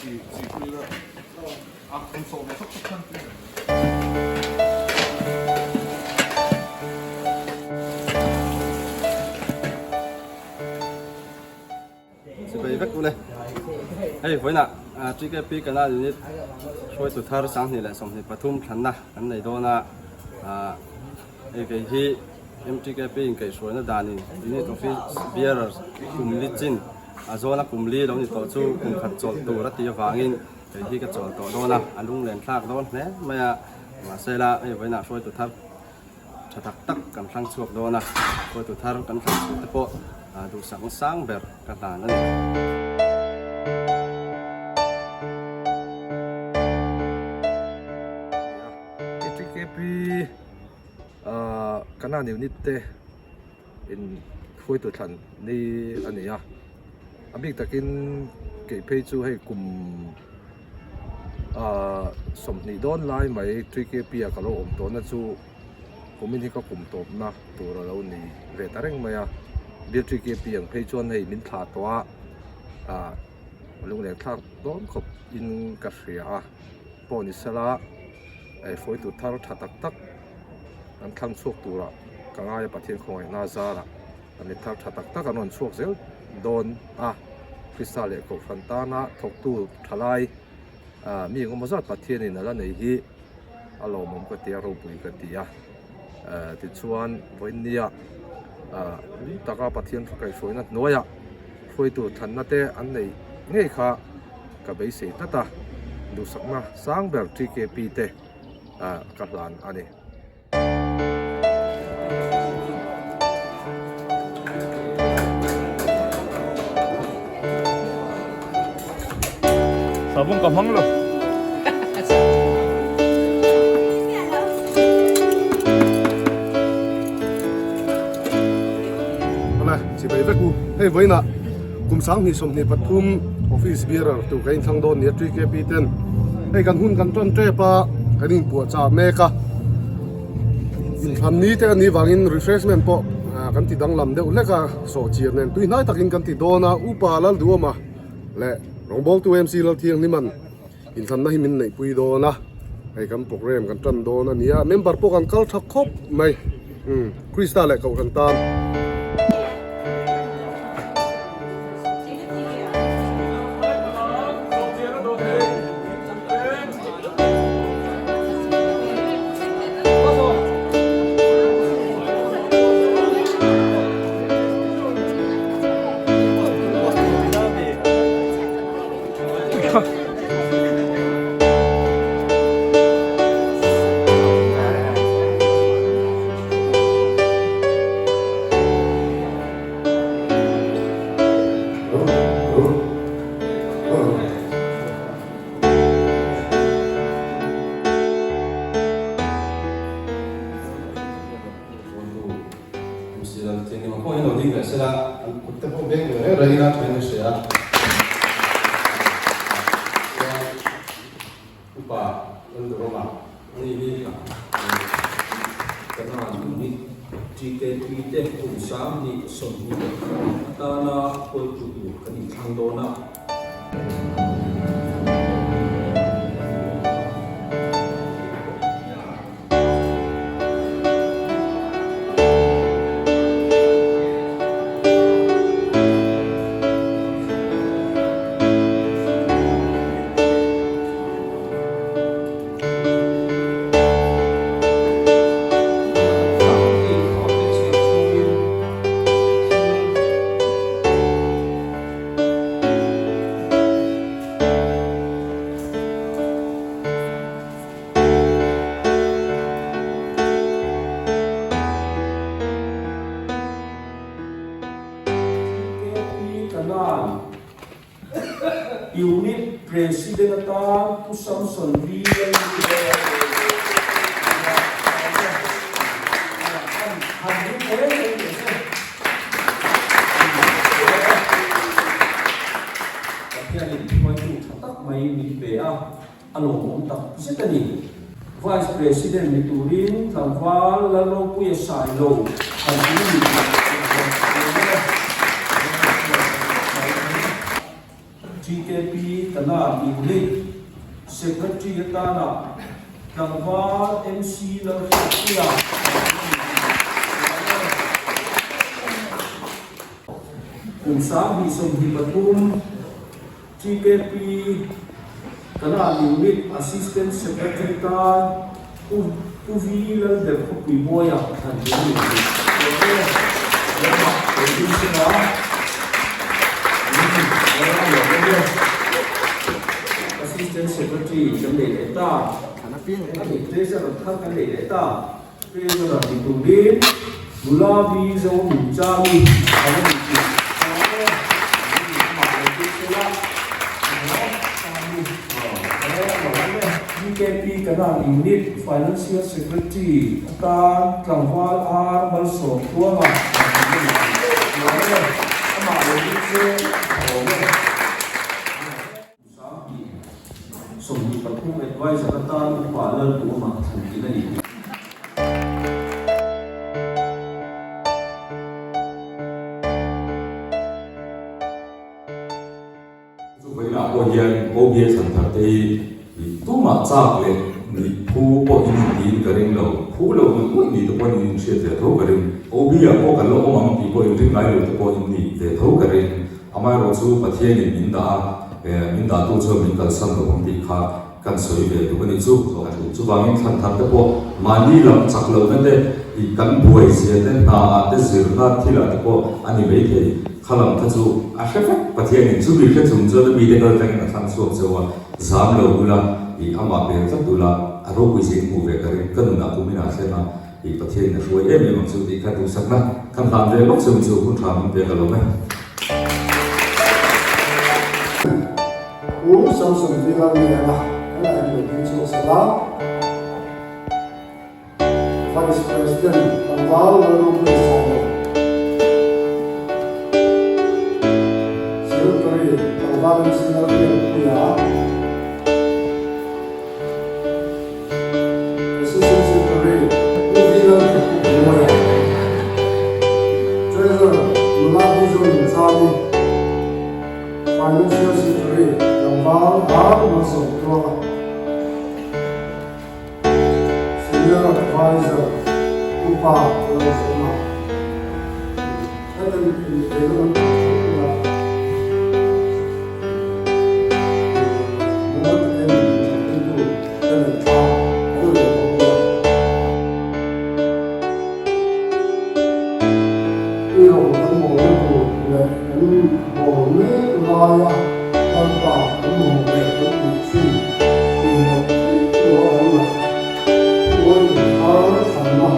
Sipai vek ule. Hei vawiinah TKP Canal Unit hruaitu thar 2023 thlanna kan nei dawn a. Hei kei hi MTKP inkaihhruaina danin Unit Office Bearer kum li chin a zawna kum li lo ni tawh chu kum khat chawlh tur a tih avangin kei hi ka chawl tawh dawn a, a lunglen thlak dawn hle mai a. Mahsela hei vawiinah hruaitu thar tha tak tak kan hlang chhuak dawn a, hruaitu thar kan thlan chhuah te pawh duhsak sang ber ka hlan a ni. KTKP Kanan unit te in hruaitu thlan ni a ni a, a bik takin kei phei chu hei kum 20 dawn lai mai TKP ah ka lo awm tawhna chu kumin hi ka kum tawpna tur a lo ni ve ta reng mai a, bial TKP ang phei chuan hei min thlah tawh a ah lunglen thlak dawn khawp in ka hria a pawh ni sela hruaitu thar tha tak tak an thlang chhuak turah ka ngai a Pathian khawngaihna zarah a mi thar tha tak tak an rawn chhuak zel dawn a, Krista leh Kohhran tana thawktu thalai mi engemaw zat Pathianin a la nei hi a lawmawm ka ti a, ropui ka ti a. Tichuan vawiinnia lung taka Pathian kaihhruaina hnuaiah hruaitu thlanna te an neih ngei kha ka beisei tlat a, duhsakna sang ber TKP te ka hlan a ni. Sabung ka hmang lo. Awle, chibai vek u. Hei vawiinah kum 2023 office bearer tur ka inthlang dawn nia TKP ten hei kan hun kan tan tep a, kan inpuahchah mek a. Inthlan ni te anih vangin refreshment pawh kan ti danglam deuh hlek a, sawhchiar nen tui hnai takin kan ti dawn a, Upa Lalduhawma leh rawngbawltu MC Lalthianghliman inthlanna hi min neihpui dawn a, hei kan programme kan tan dawn a ni a, member pawh kan kal tha khawp mai, Krista leh Kohhran tan. Upa Lalduhawma a ni hi Kanan unit TKP te kum 2023 atana hruaitu tur kan inthlang dawn a. TKP Kanan Unit President atan Pu Samson V. Pathianin hruaitu tha tak mai min pe a, a lawmawm tak zet a ni. Vice President ni turin tlangval Lalropuia Sailo han ti ni tih a. TKP Kanan Unit Secretary atana tlangval MC Lalhriatpuia Kum 2023 TKP Kanan Unit Assistant Secretary tan Pu Pu V Lalber khawpui mawia thlan tur a ni tih Lalber Assistant Secretary kan nei leh ta Treasurer thar kan nei leh ta. Treasurer ni turin nula bi zo min chami a la ni tih BKP Kanan Unit Financial Secretary atan tlangval ar malsawm tluanga amah lo ding che a awm e. 23 Adviser atan Upa Lalduhawma thlan tih a ni. Chu vawiinah pawh hian OBA thlan thar te hi tumah chak leh nih phu pawh in intiin ka ring lo, phu lo ngawih ngawih ni te pawhin in inhriat ve tho ka ring. OB ah pawh kan la awm ang tih pawh inring ngai lo te pawh in nih ve tho ka ring. Amaherawh chu Pathianin min dah a, min dahtu chuan min kalsan lo ang tih kha kan sawi ve duh a nih chu. Chuvangin thlan thar te pawh mahni lam chak lohna te, kan buai zia te, hna ah te, zirna thil ah te pawh a ni maithei. Kha lam kha chu a hre vek. Pathianin chumi hre chung chuan a mite kal tangin a thlang chhuak cheu a, zam lo ula, amah bel tlat ula, a ropui zia in hmuh ve ka ring. Ka nunah kumin ah thleng a. I Pathian in a hruai em em ang chu tih kha duhsakna kan hlan ve lawk cheu chu hun tha min pek alawm e. Pu Samson Vila Liana kan la en lo ding chhuak sak a, Vice President tlangval Lalropuia Sailo, Secretary tlangval MC Lalbiakpuia, Assistant Secretary Pu V Lalthakpuimawiah, Treasurer Nula Bizo Nunchami, Financial Secretary Tlangval R Malsawmtluanga, Senior Adviser Upa Lalzawma. Heten incheina an tih theih hunah mumal takin inthlanpuitu te nen thla an la leh bawk nia. I rawng kan bawlna tur leh kan bawl mek laia Lalpa kan mamawh leh kan tih thin tih loh theih loh a awm loh. Tuai inthar thlanna.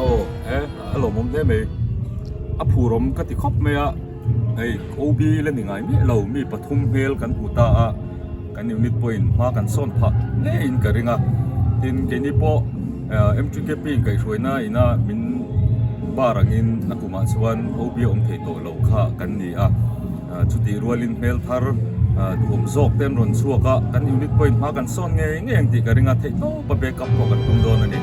Aw e a lawmawm hle mai a phurawm ka ti khawp mai a. Hei OB la ni ngai miah lo mi pathum hmel kan hmu ta a kan unit pawhin hma kan sawn phah ngeiin ka ring a tin keini pawh M_T_K_P in kaihhruaina ina min bar angin a kumah chuan OB a awm thei tawh lo kha kan ni a chutih rualin hmel thar duhawm zawk te an rawn chhuak a kan unit pawhin hma kan sawn ngei ngei ang tih ka ring a theihtawpa backup pawh kan tum dawn a ni.